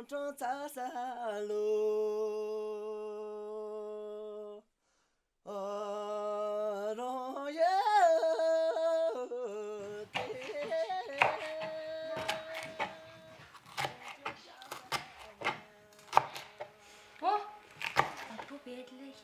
中走山路，荣耀的。不别的那些。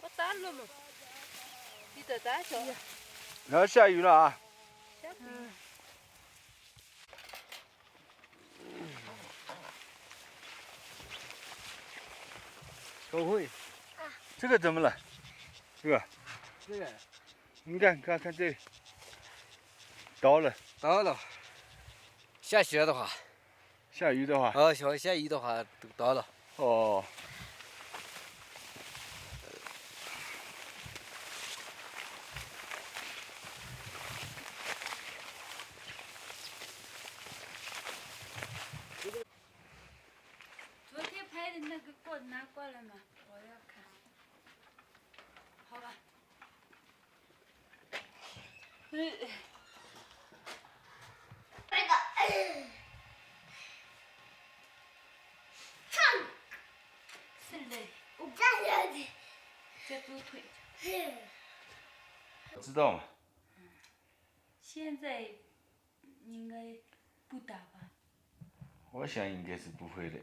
我打了嘛，你再打下。然后下雨了啊！嗯。小慧，这个怎么了？这个，你看看这里，倒了。倒了。下雪的话，下雨的话。下雨的话都倒了。哦。昨天拍的那个拿过来吗？我要看。好吧。是嘞。再多腿。知道吗？现在应该不打吧？我想应该是不会的。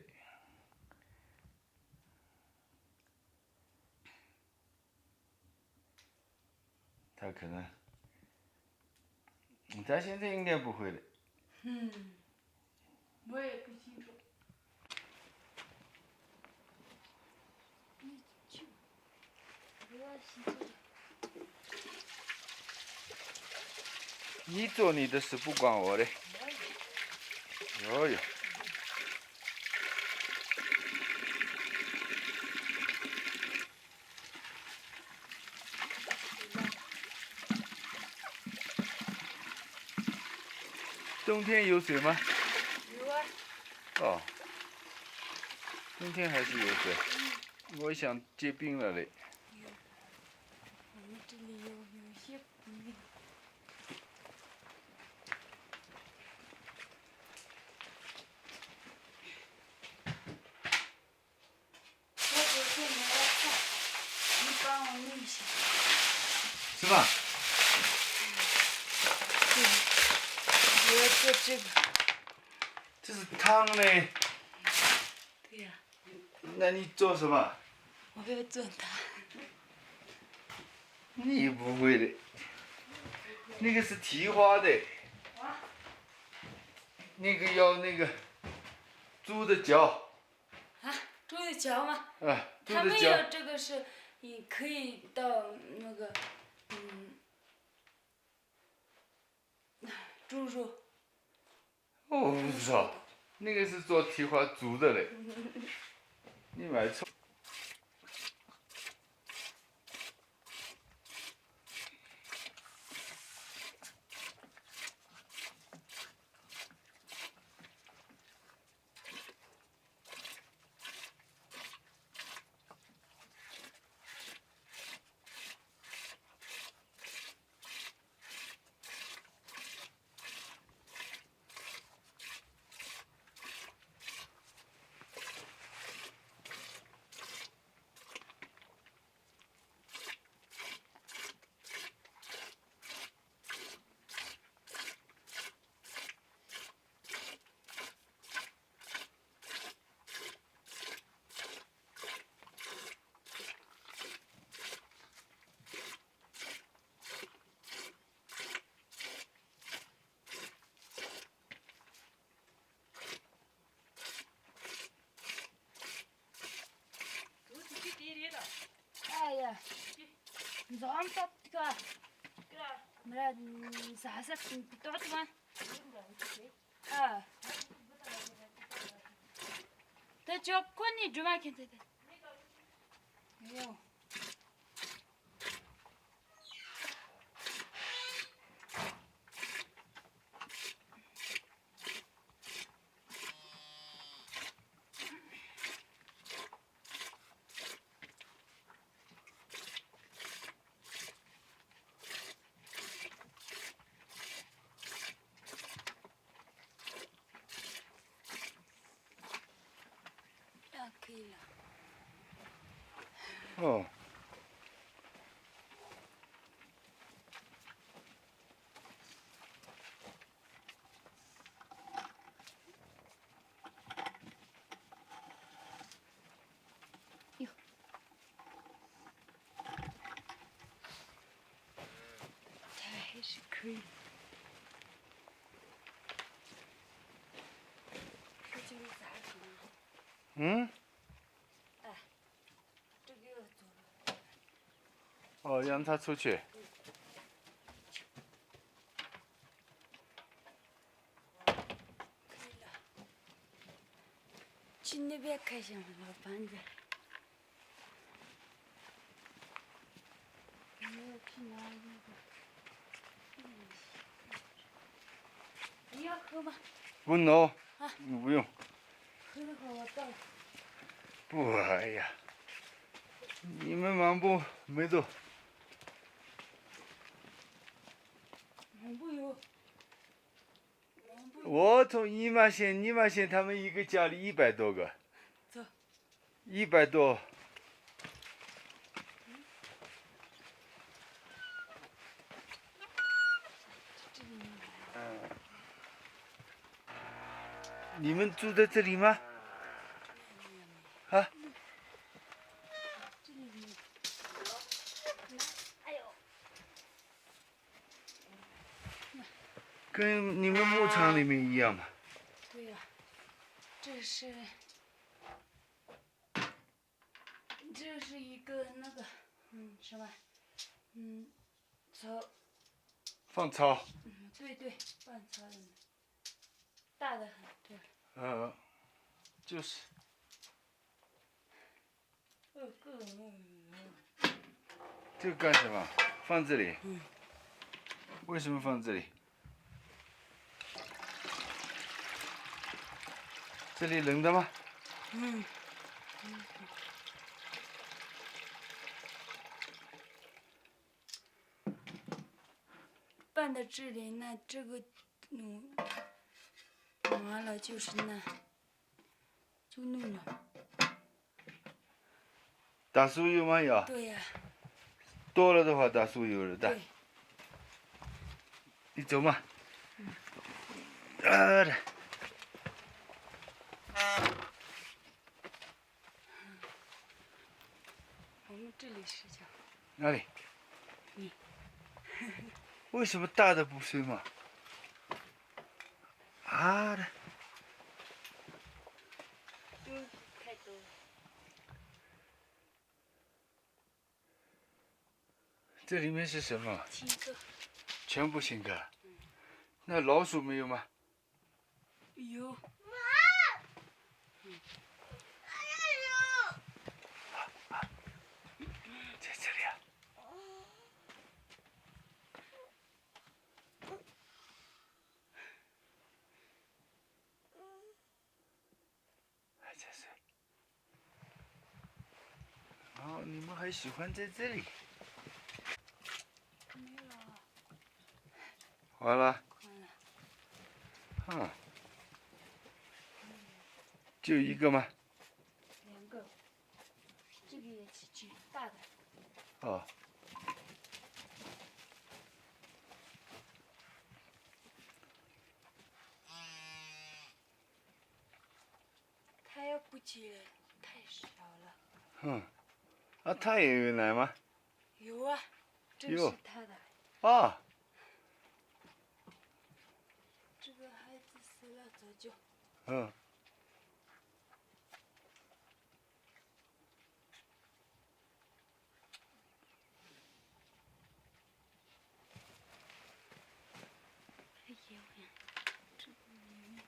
他可能，他现在应该不会的。我也不清楚。不要洗这个。你做你的事，不管我的。哟哟。冬天有水吗？有啊。哦。冬天还是有水。我想结冰了嘞。有。我们这里有些冰。我昨天没来看，你帮我弄一下。是吧？对。我要做这个。这是汤嘞。对呀。那你做什么？我要做汤。你不会的。那个是蹄花的。那个要那个猪的脚。啊，猪的脚吗？啊，猪他们的脚。有这个是，你可以到那个，猪肉。我不知道，那个是做蹄花猪的嘞。你买错。哎呀，你早上到这个，没了，啥事到这吗？啊。这叫过年猪嘛，现在的。没有。以了。哦。它还是可以。这就是咋说呢？嗯？哎，这个要做了。哦，让他出去。可以了。去那边看行了，老板子。我们要去哪里呢？你要喝吗？不能。啊。不用。喝的话我倒了。不，哎呀，你们漫步没走。漫步有。我从尼玛县，他们一个家里100多个。走。100多。你们住在这里吗？啊？这里没有。哎呦。跟你们牧场里面一样嘛。对呀、这是一个那个，什么，草。放草。对，放草的，大的很，对。就是。这个干什么？放这里。为什么放这里？这里冷的吗？搬到这里，那这个，完了就是那，就弄了。打酥油吗？要。对呀、多了的话打酥油了的。对。你走嘛。我们这里是叫。哪里？你。为什么大的不睡嘛？啊的。太多了。这里面是什么？青稞。全部新的。那老鼠没有吗？有。在这里啊。还在睡。哦，你们还喜欢在这里？没了。完了。完了。就一个吗？2个。这个也是大的。哦。它要不起来，太小了。它也有奶吗？有啊，这有是它的。啊。这个孩子死了早就。哎呀，这个里面。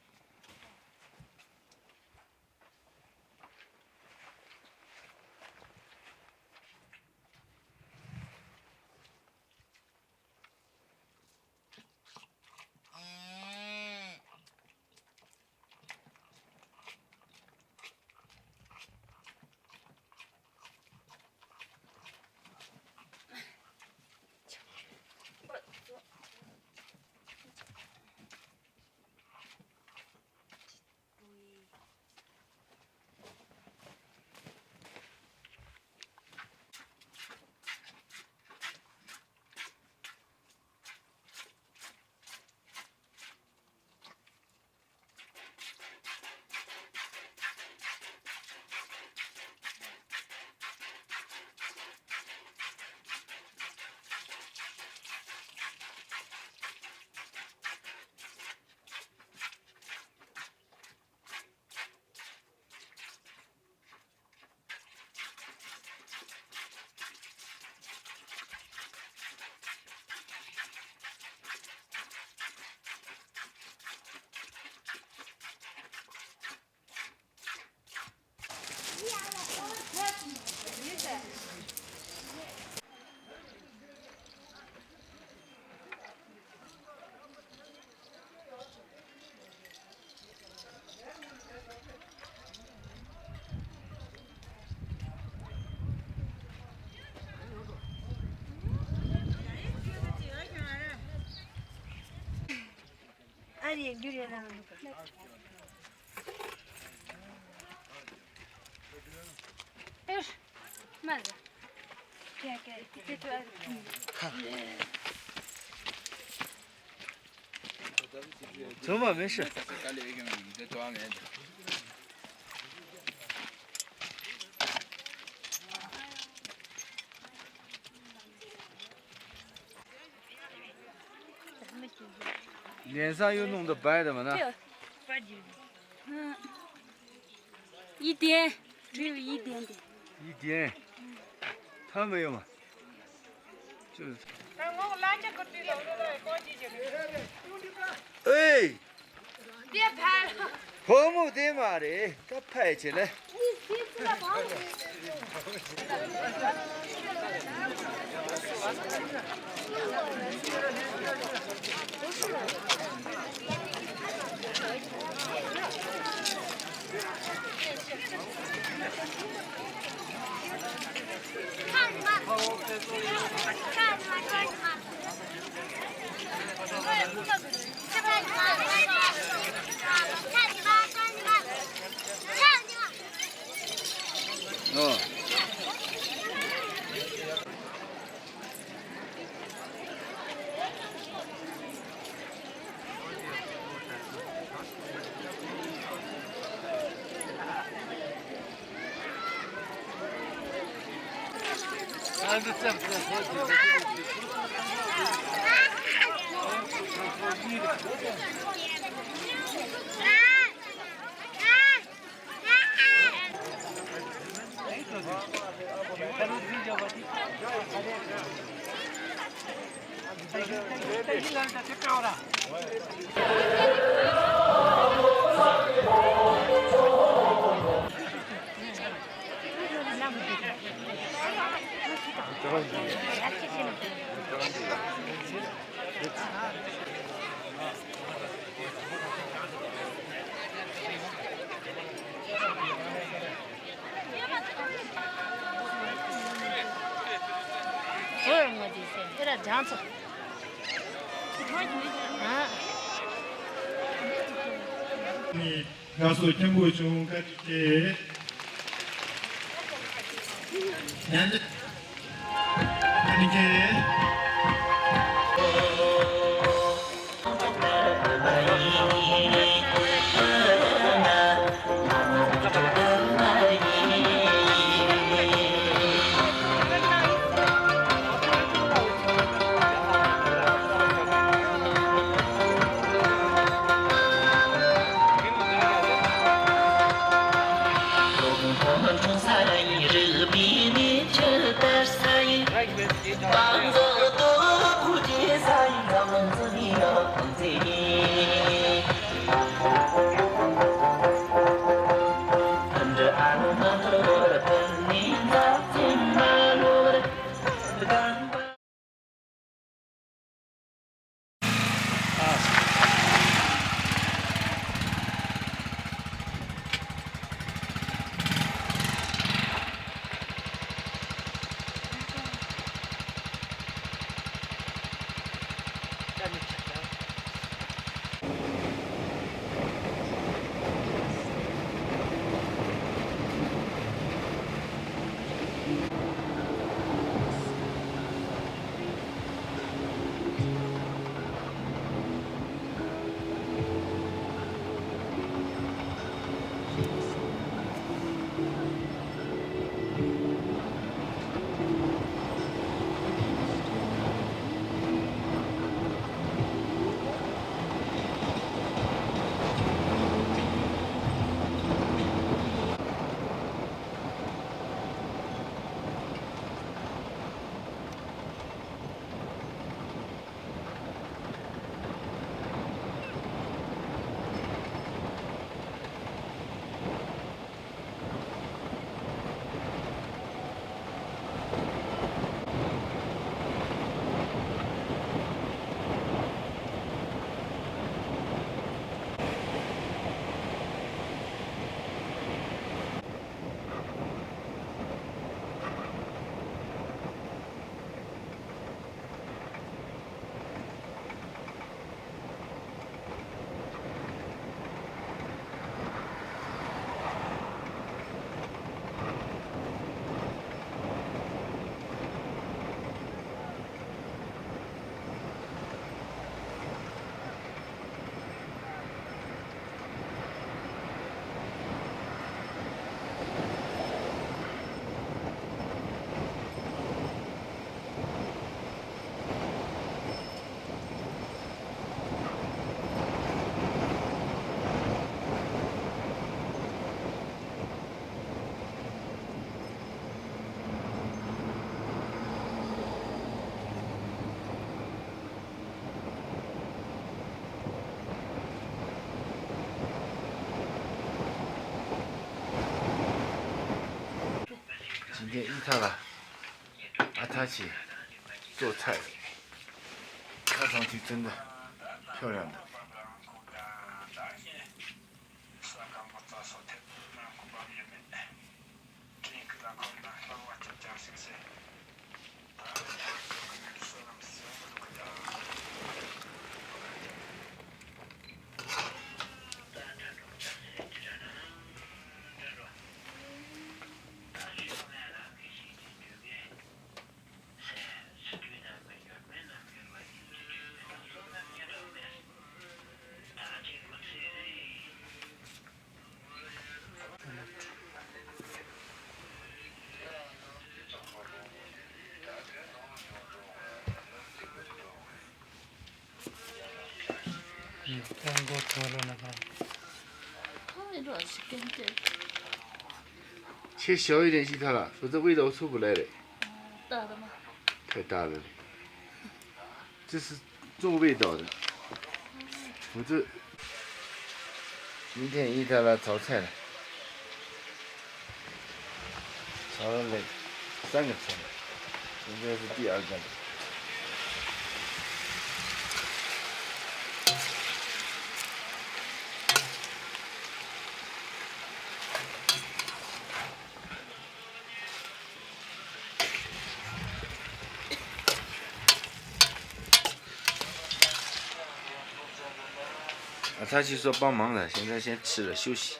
Hadi yürüyelim. ايش ماذا走吧，没事。脸上又弄得白的嘛呢？一点，只有一点点。一点，他没有嘛？就是。哎，别拍了，泡沫得嘛的，他拍起来。你这个房子。看你们，看你们，看你们。是不是你们？看你们，看你们，看你们。哦。俺都这么这样子。가수 tempo 좀 가지게 난 이렇게 사랑이 르비니 저 달사이 방송 今天伊塔拉阿塔奇做菜，看上去真的漂亮的。切小一点伊塔拉，否则味道出不来了。大的吗？太大了嘞，这是重味道的，否则明天伊塔拉炒菜了，炒了3个菜，现在是第2个了。他去说帮忙了，现在先吃了休息。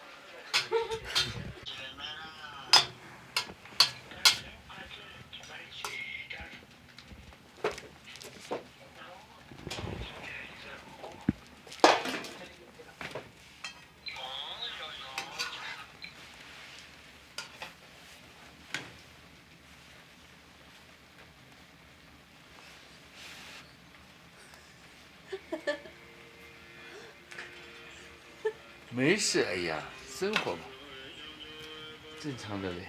没事，哎呀，生活嘛，正常的嘞。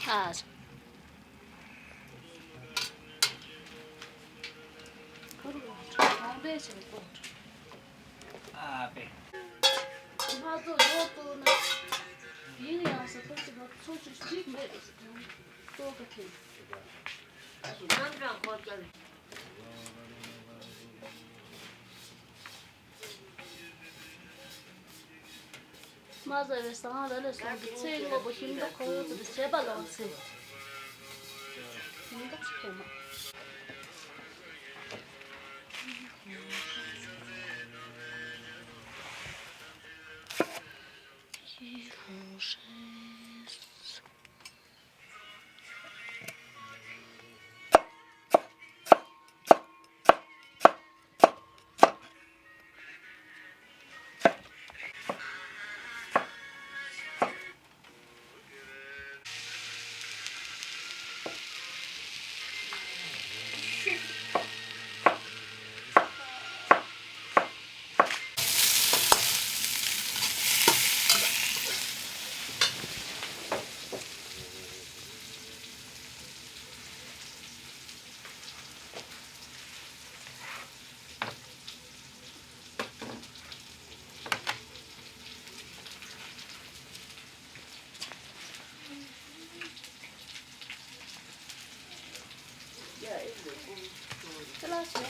啊，啊，对。他这我呢，营养是不是个出去去买的，多个钱。妈在那上来了，送的菜我不听到口子的切巴老菜，听到是嘛？一风山。这老钱。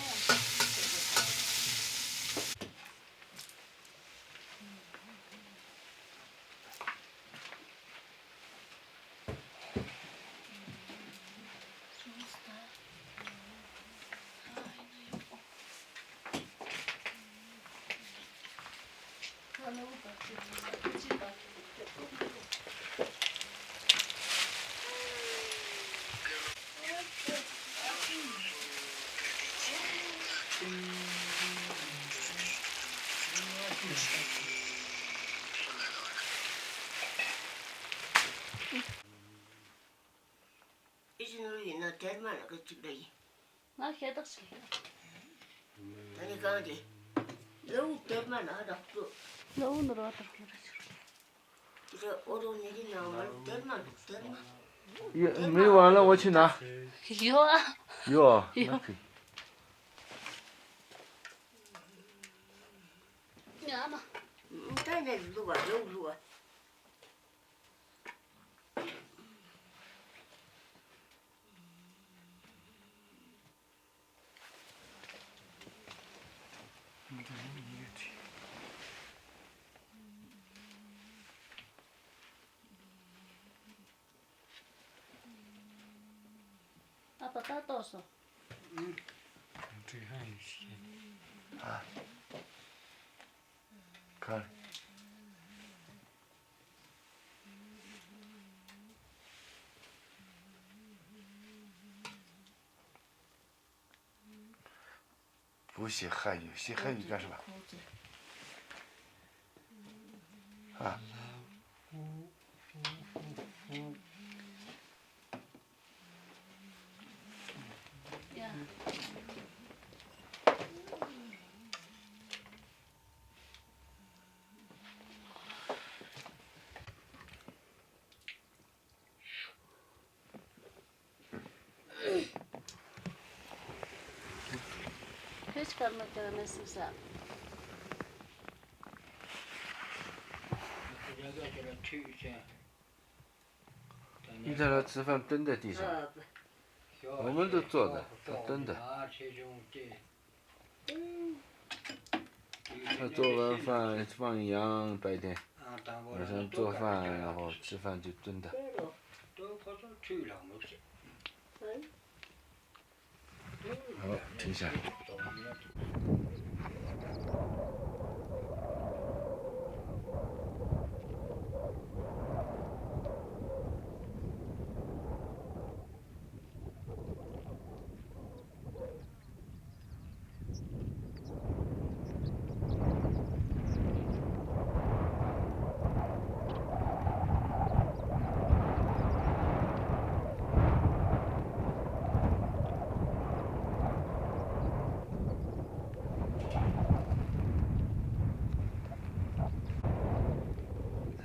那现在是。那你讲的，老多嘛那的多，老多那的多。没完了，我去拿。有啊，有啊，有那可以。娘嘛，爸爸打多少？看。不写汉语，写汉语干什么？啊？呀，Hur ska man göra med Susanne? 你在那吃饭蹲在地上，我们都坐着，他蹲着。他做完饭放羊，白天晚上做饭，然后吃饭就蹲着。好，停下。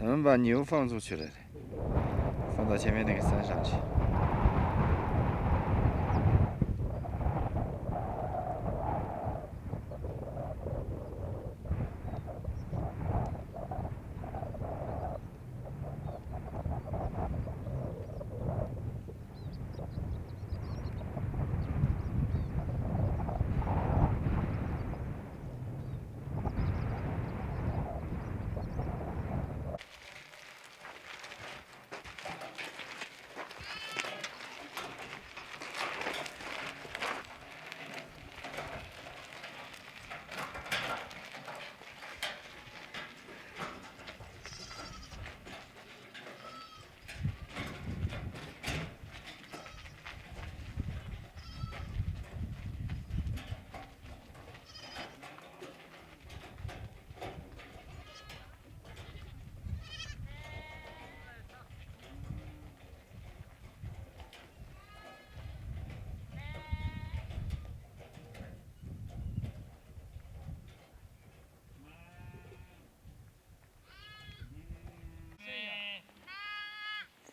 他们把牛放出去了，放到前面那个山上去。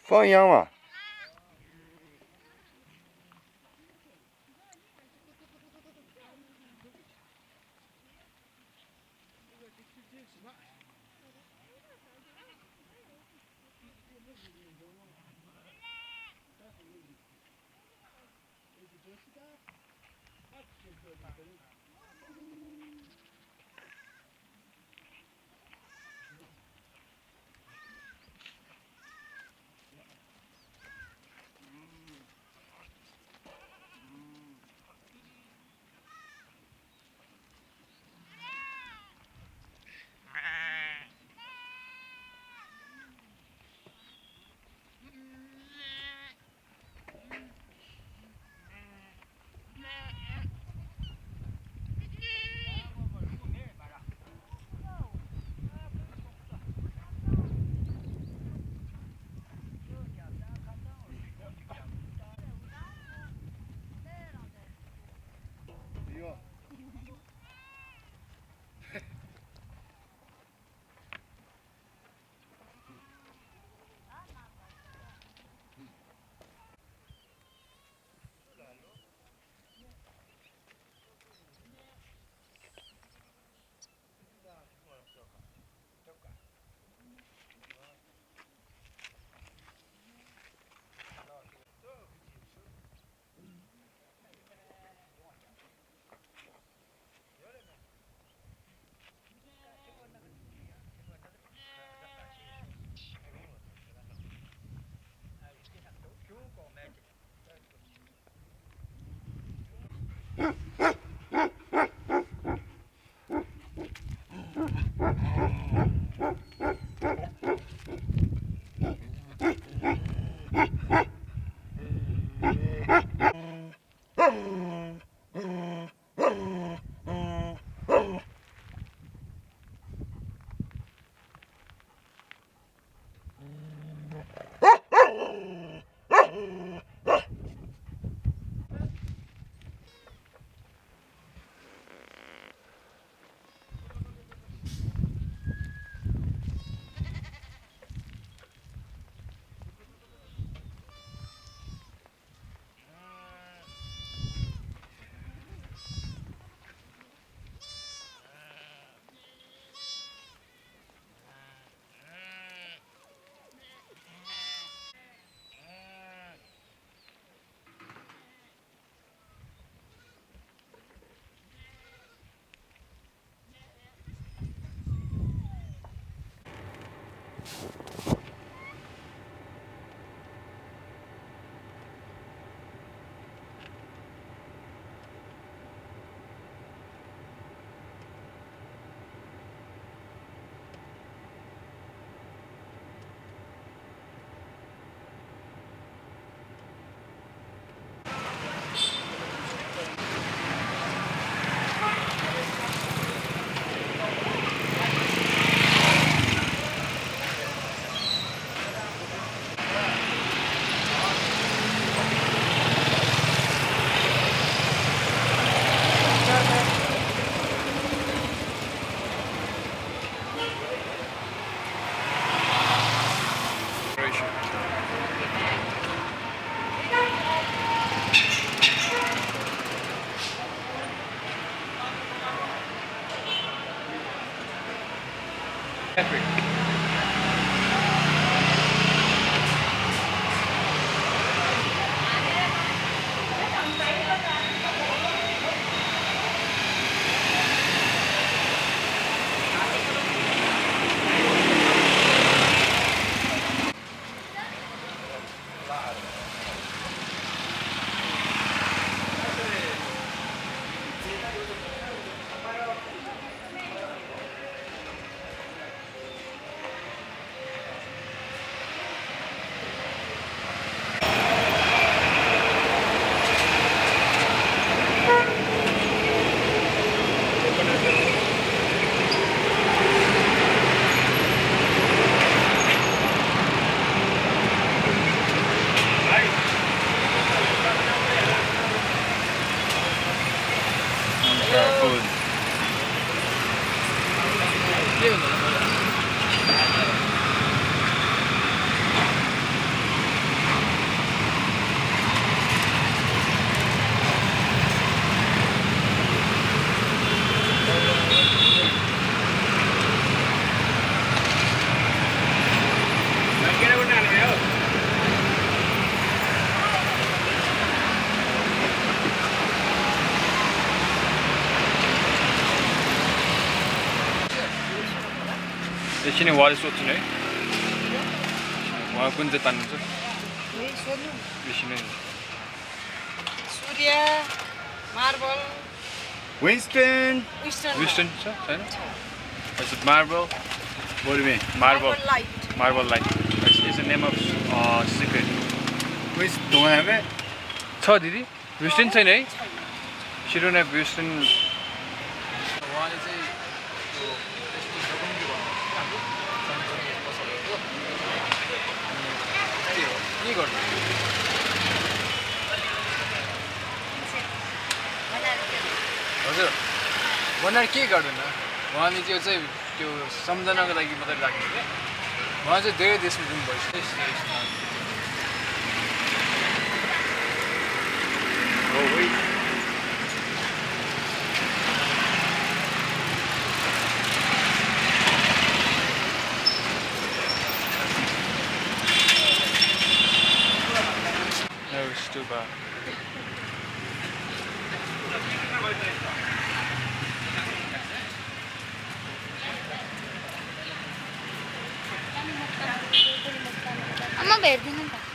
放羊嘛。एकछिन उहाँले सोध्छु है उहाँ कुन चाहिँ तान्नुहुन्छ एकछिन सूर्य मार्बल Winston Winston छ छैन Is it marble? What do you mean? Marble light. Marble light. It's the name of secret. Which don't have it? छ दिदी Winston छैन है She don't have Winston. उहाँले चाहिँ त्यो यस्तो दोकानको भन्नु सँगसँगै पसलको के गर्नु हजुर बनाएर के गर्दैन उहाँले त्यो चाहिँ त्यो सम्झनाको लागि मात्रै राख्नु क्या उहाँ चाहिँ धेरै देशमा जानु भइसक्यो Oh wait. No, it's too bad. अम्मा भेट्दिनु नि त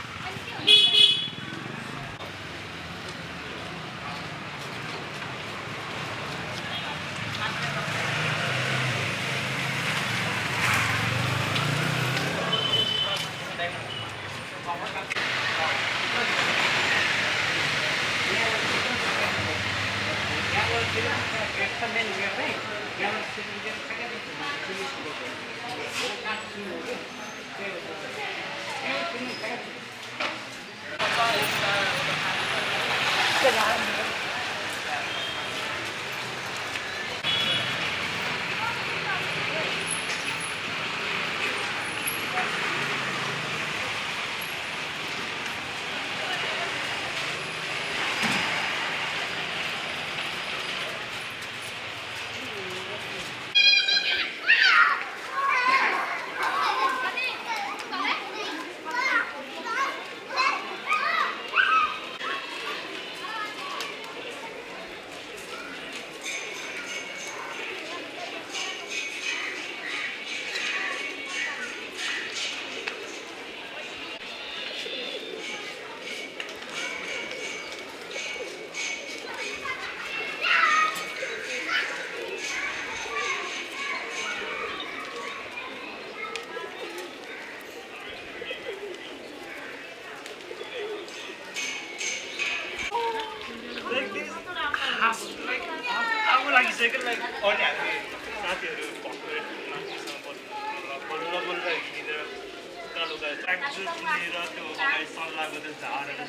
र त्यो अगाडि सल्लाह गर्दै झारहरू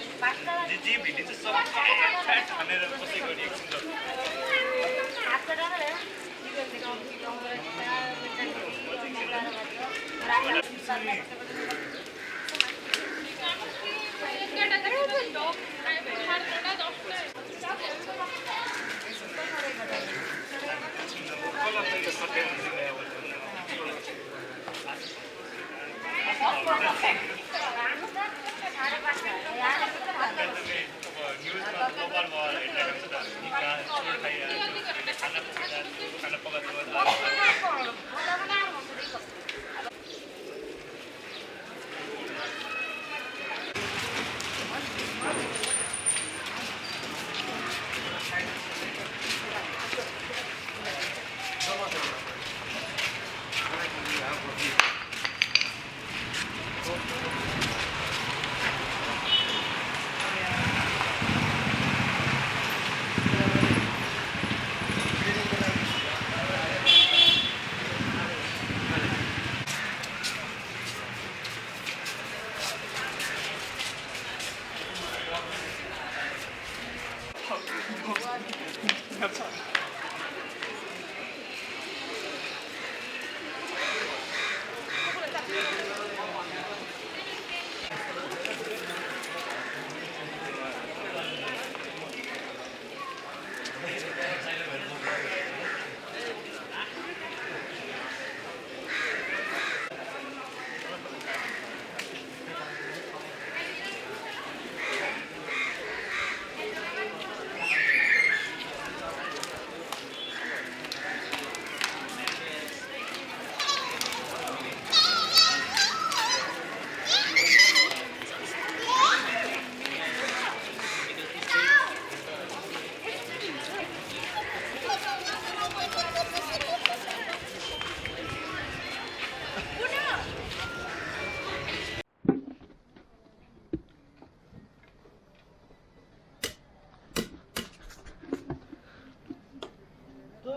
जे भेटिन्छ सबै खानेर बसेको नि एकछिन न्युजमा मोबाइलमा हेरिरहेको छ त निका छोरो खाना पकाएको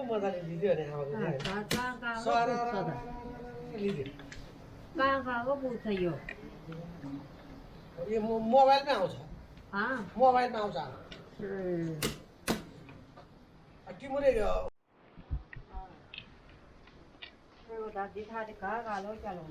मजाले लिदियो भने कहाँ कहाँको पुग्छ यो यो मोबाइलमै आउँछ मोबाइलमा आउँछ तिम्रो दादी थाले कहाँ गालो चलो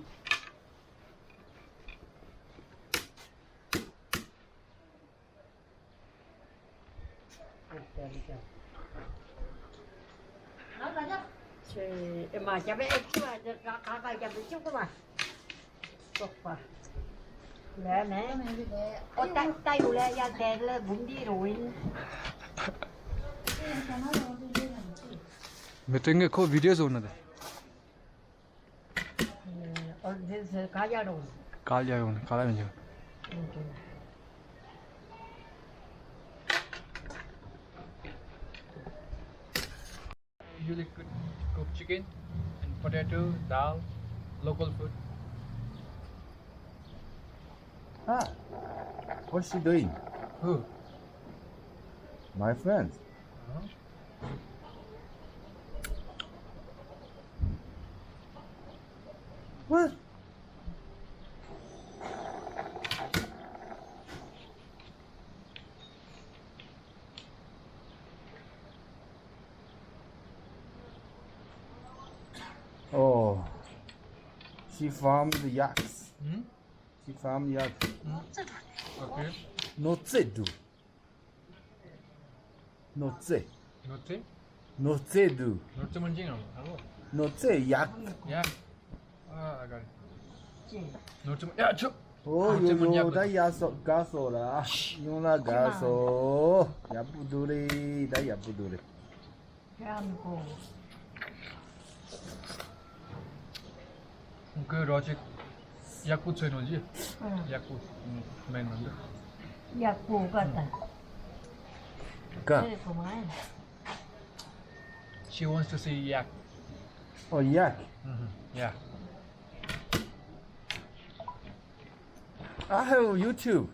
mà cho bé chứ mà cả bài cho bé chút cơ mà tốt quá lẹ nè ô tay tay của lẹ ra kẹt lẹ bụng đi rồi 메땡게 그 비디오에서 오는데 어디서 가자로 깔려요 오늘 깔라면요 usually cook chicken and potato, dal, local food. Ah, what's she doing? Who? My friend. What? Oh, she farmed yaks. She farmed yaks. Okay. Notse do. Notse. Notte? Notse do. Notte mangiano. Hello. Notse yak. Yeah. Ah, I got it. Notte. Yeah, chop. Oh, yo, that yaso gaso la. Yung la gaso. Yapuduri, that yapuduri. 그래놓고 그 로직 약국 채널이지? 약국 맨인데. 약국 같다 Ka. 그래 그만 She wants to see yak. Oh, yak. Yeah. I have YouTube.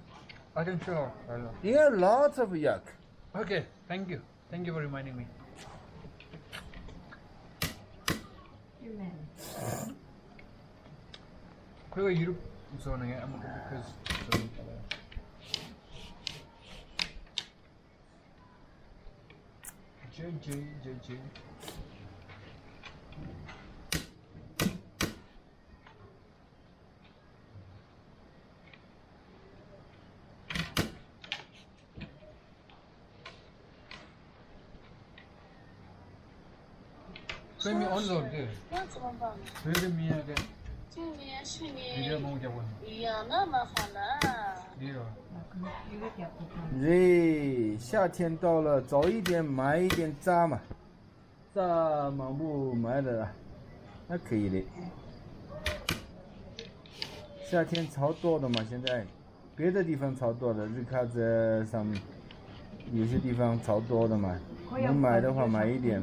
I can show. You have lots of yak. Okay, thank you. Thank you for reminding me. 그리고 zoning hè, because zoning. JJ. 그미 어느 정도 돼? 그래도 미야게 비디오 먹게 원. 리로. 夏天到了，早一点买一点渣嘛，渣忙不买的了，那可以的。夏天超多的嘛，现在别的地方超多的，日喀则上面有些地方超多的嘛，能买的话买一点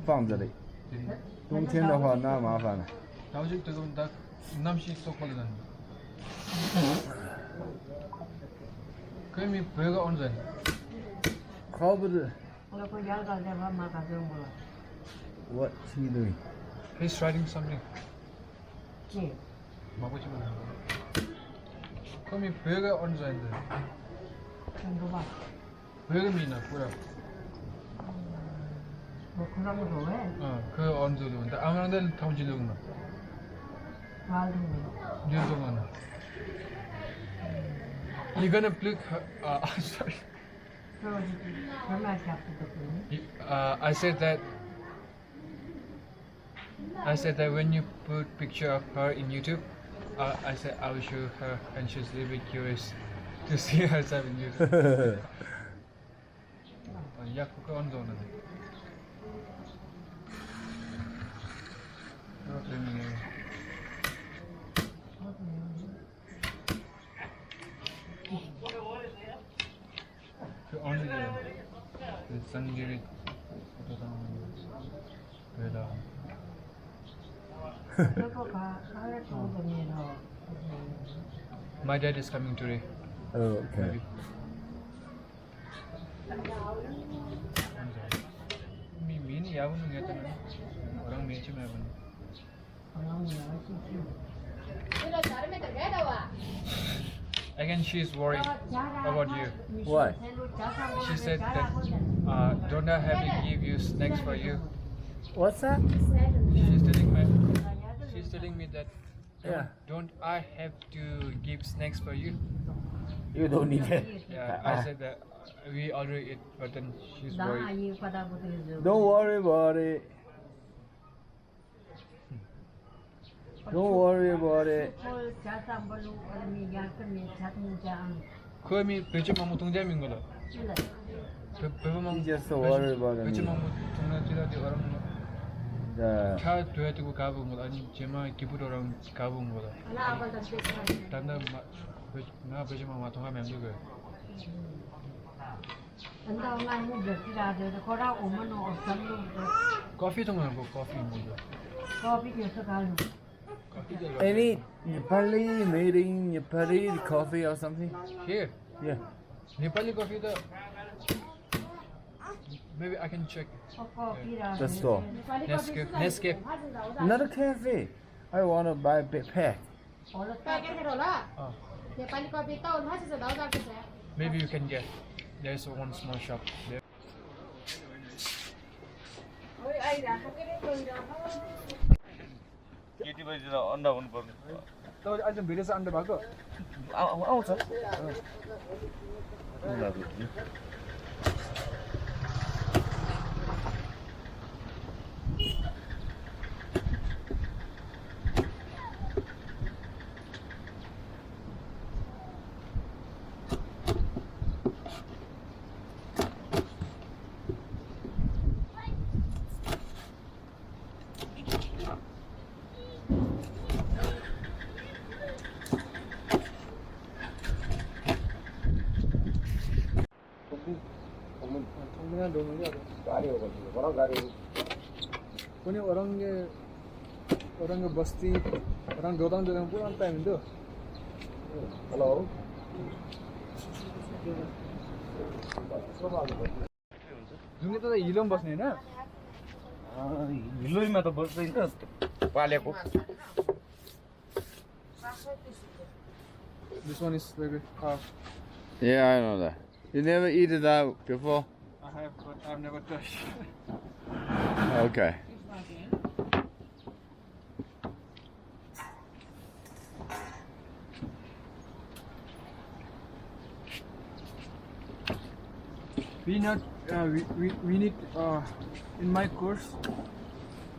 放着的。冬天的话那麻烦了。 나오실 때도 나 남시 쏙걸리는. 그미 배가 언제? 好不是， 그리고 열갈 때 엄마 가져온 거. 我去的。 He's writing something. 예. 먹지 마. 그미 배가 언제인데? 이거 봐. 배가 미나 뭐야? 뭐 그런 거 왜? 그 언제도 근데 아무런데 통지도 마. 말도 뉴스만. You're gonna click. Sorry. 얼마 잡고 I said that when you put picture of her in YouTube, I said I will show her, and she's a little bit curious to see herself in YouTube. 약 그거 언제 오는데? 그 어느 그 쌍길이 왜다 My dad is coming today. OK。 미니 야구는 했다는 orang 매치 매번. Again, she's worried about you. Why? She said that don't I have to give you snacks for you? What's that? She's telling me that Yeah. don't I have to give snacks for you? You don't need it. Yeah, I said that we already eat, but then she's worried. Don't worry about it. Don't worry about it. 그미 배추망무 동자민 거다. 배추망무. You just worry about it. 배추망무 동자지라디 orang 자, 차 돼야 되고 가본 거다. 아니 제마 기부도랑 가본 거다. 단다 나 배추망무 동하면 안 되고. 커피 동안 뭐 커피 먹어. any Nepali made in Nepali coffee or something? Here, Yeah. Nepali coffee the. Maybe I can check. The store. Nescafe. Not a cafe. I want to buy a big pack. Maybe you can get. There's one small shop there. केटी बजीतिर अन्डा हुनु पर्ने तपाईँ आज video चाहिँ अन्डा भएको आउँछ 통문한 놈이 가리여가지고 뭐랑 가리 그니 orang basti orang dorang pulang time itu hello जुन त हिलो बस्ने हैन हिलोइमा त बस्दैन पालेको This one is very hard. Yeah, I know that. You never eat that before? I have, but I've never touched. Okay. We need in my course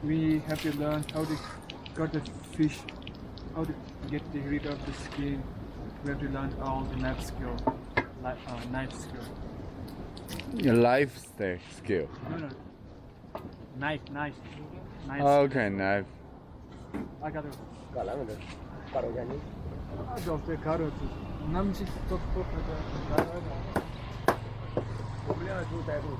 we have to learn how to cut the fish, how to get rid of the skin. We have to learn all the knife skill, knife skill. Your life skill. No. Knife. Okay, knife. I got it. Kalangan parojani. Doctor Carrot. Namchi Tokpo. Problema tu tayo.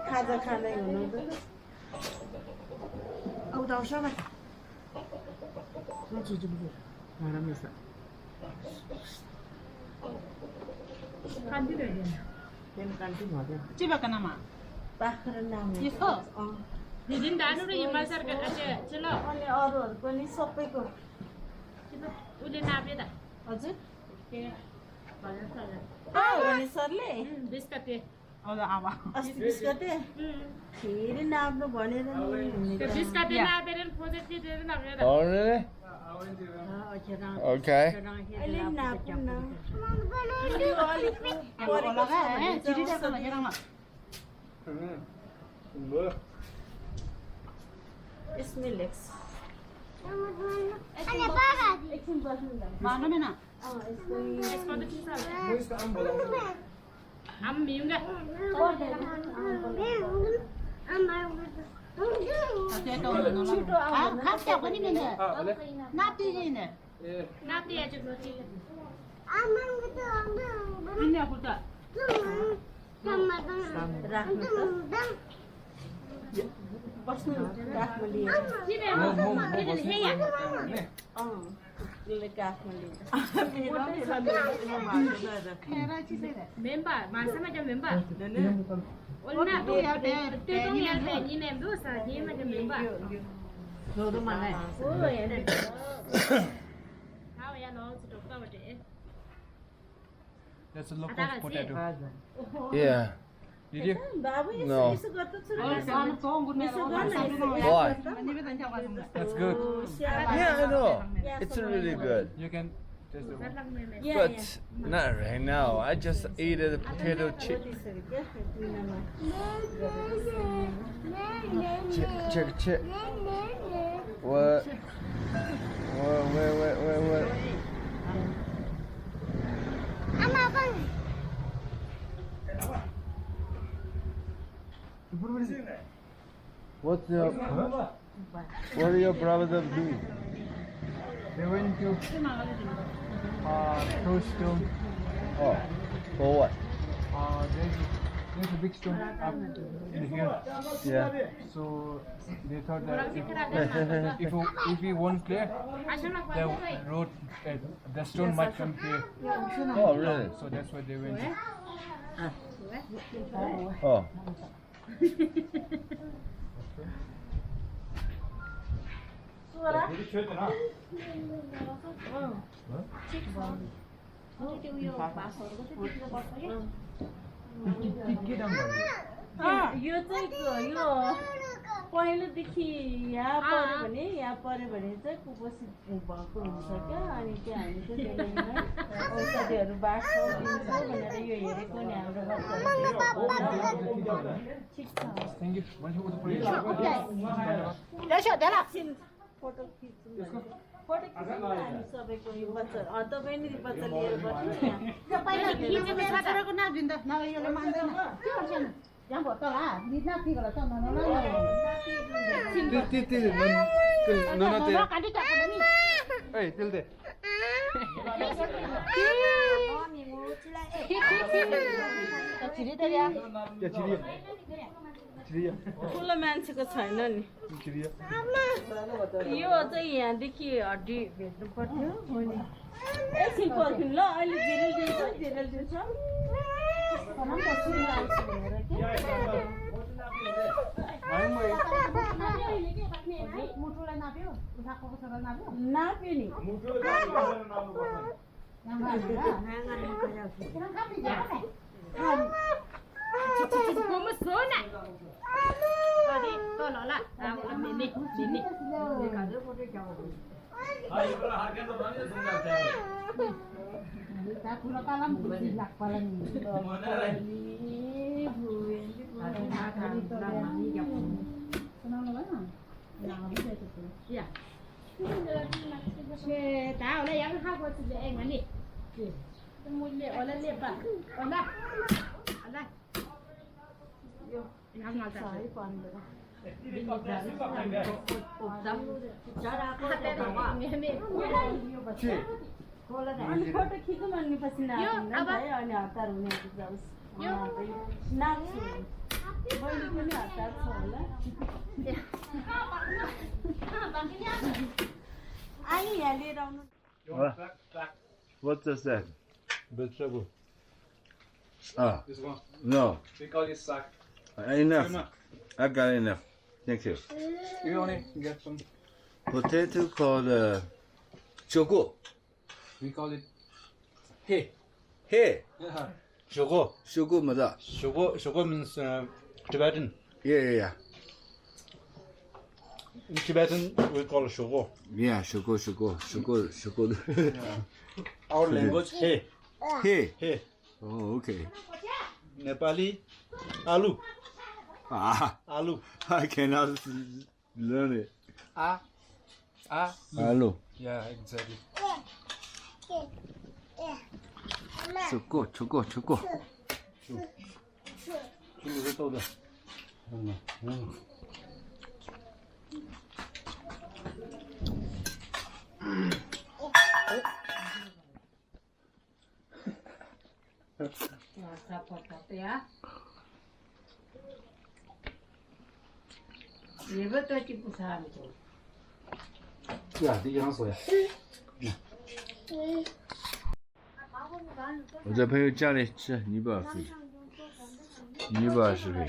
खाजा खाँदै हुनुहुन्छ आउँछ बा Coba kenapa? बाख्रा नाम Yusuf. Didin danu re himal sarkar aja. Chalo. अनि अरूहरू पनि सबैको Udah nabe dah. हजुर Banyak saja. भने सरले Biskuit ya. Oh, apa? अस्ति बिस्कटे फेरि नाप्नु भनेर नि Ke biskuit dia nabe dan project dia nabe dah. Oh, really? Okay. अहिले नाप्नु न यो अलिक परेको छ भने Jadi dah kalau jangan mak. यसमै लेख्छ Mana mana? यसको Biskuit itu salah. Am miung dah. छिटो आउनु Kau apa ni mana? Nanti ni. Nanti aja nanti. Ini aku tak. राख्नु त बस्नु काखमा लिएर Sini aku. Ini ya. त्यसले काखमा लिएर Member, masa macam member. Ulna tu ya tu tu yang ni member saja macam member. जोरो मलाई ओ हेर Tahu ya lo sudah tahu deh. That's a local potato. Yeah. Did you? बाबु No. यसो गर्दा छ Why? That's good. Yeah, I know. It's really good. You can taste the one. But not right now. I just ate a potato chip. Check. What? Wait. What are your brothers doing? They went to throw stone. Oh, for what? There's a big stone up in here. Yeah. So they thought that if we won't clear, the road, the stone might come here. Oh, really? So that's why they went. Oh. यो चाहिँ यो पहिलोदेखि यहाँ पर्यो भने चाहिँ कुपोषित भएको हुन्छ क्या अनि त्यो हामी चाहिँ औषधिहरू बाँड्छौँ दिन्छौँ भनेर यो हेरेको नि हाम्रो ठिक छ Thank you. फोटो खिच्नु हामी सबैको यो बच्चा तपाईँ नि बच्चा लिएर बस्नु Hey, Tilde. क्रिया ठुलो मान्छेको छैन नि क्रिया यो चाहिँ यहाँदेखि हड्डी भेट्नु पर्थ्यो एकछिन पर्खिनु ल अहिले जिरेल दिन्छ नाप्यो नि Como sona? Tadi, tolong lah. Aku mini. Ya. Tahu lah yang aku sudah enggak nih. Mulai oleh lepas. Oleh. Oleh. Yang nggak tahu. अनि फोटो खिच्नु भनेपछि नाप्यो अनि हतार हुने जाओस् नाप्छु मैले पनि हतार छ होला अनि यहाँ लिएर आउनु What's that? vegetable. Ah, This one. no. We call it sack. Enough. I got enough. Thank you. You only get some. Potato called shogo. We call it hey. Hey, Yeah. Shogo. shogo mada. Shogo means Tibetan. Yeah. In Tibetan we call it shogo. Yeah, shogo. Our language hey. Hey. Hey. Oh, okay. Nepali alu. Ah, Alu. I cannot learn it. Hello. Yeah, exactly. Shogo. 이거 또 돼. 야, 네 양소야. 我在朋友家里吃尼泊尔食品。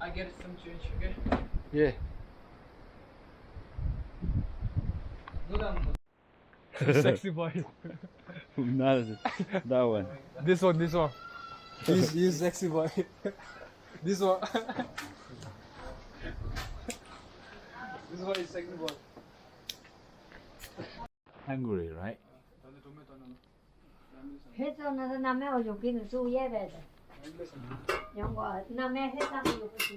I get some change, okay? Yeah. No down. Sexy boy. Not that one. This one. He's sexy boy. This one. This one is sexy boy. Hungry, right? hết rồi nó nằm ở chỗ kia nó su ye về rồi, nhưng mà nằm hết sang chỗ kia